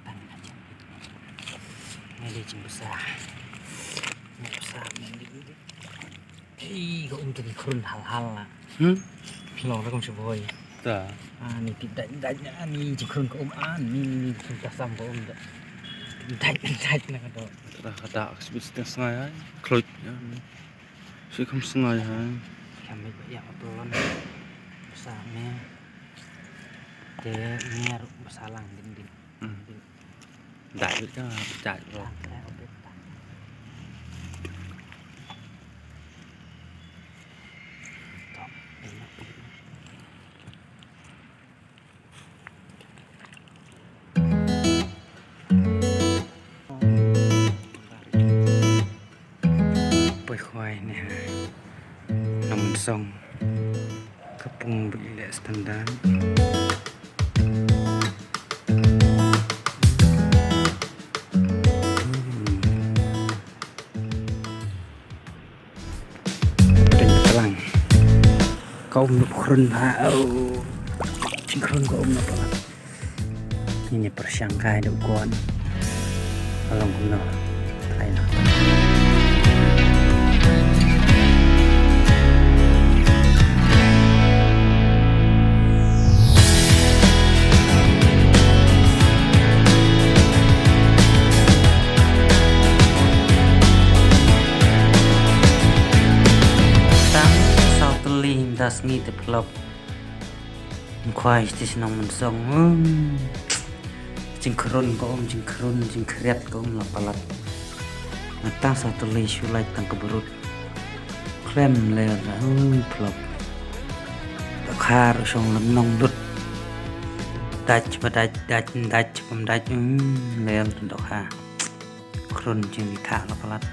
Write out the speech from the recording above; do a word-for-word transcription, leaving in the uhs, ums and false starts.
Tang ka jing. Ngi dei jingbasa. Ngi basa ngi dei. Ei, ka um te ki khrun hal hal la. Hmm? Long rukom shu bhoi. Ta. Ah, ni tip dait dait na, ni jingkhrun ka um an, ni ni jingkhrun ka sam ka um da. Dait dait na ka do. Ta ka da ka sbit siteng sngai ai. Kloit. Ya. Shu kham sngai ai. Kham ba ïa ka tlon. Basa ne. Te ngi ruh basa lang din din. Hmm. Din. Dait ka dait ro. Poi khwai ne ha. Nongmynsong. Ka pung ba ïaleh standard. Pdeng tlang. Ka um nop khrun ha. Oh. Jingkhrun ka um nop. Ini pyrshang kai dok kon. Along kumno. Try na. Tang saw tylli ynda sngi te phlop. Ngi khwai sha shnong Mynsong. Hmm. Jingkhrun ka um, jingkhrun, jingkhriat ka um la palat. Nga tang saw tylli shu lait tang ka brut. Khlem leh la, hmm, phlop. Dohkha ruh shong lynnong lut. Dait ba dait, dait, dait ba dait, hmm, leh dohkha. Khrun jingri kha la palat.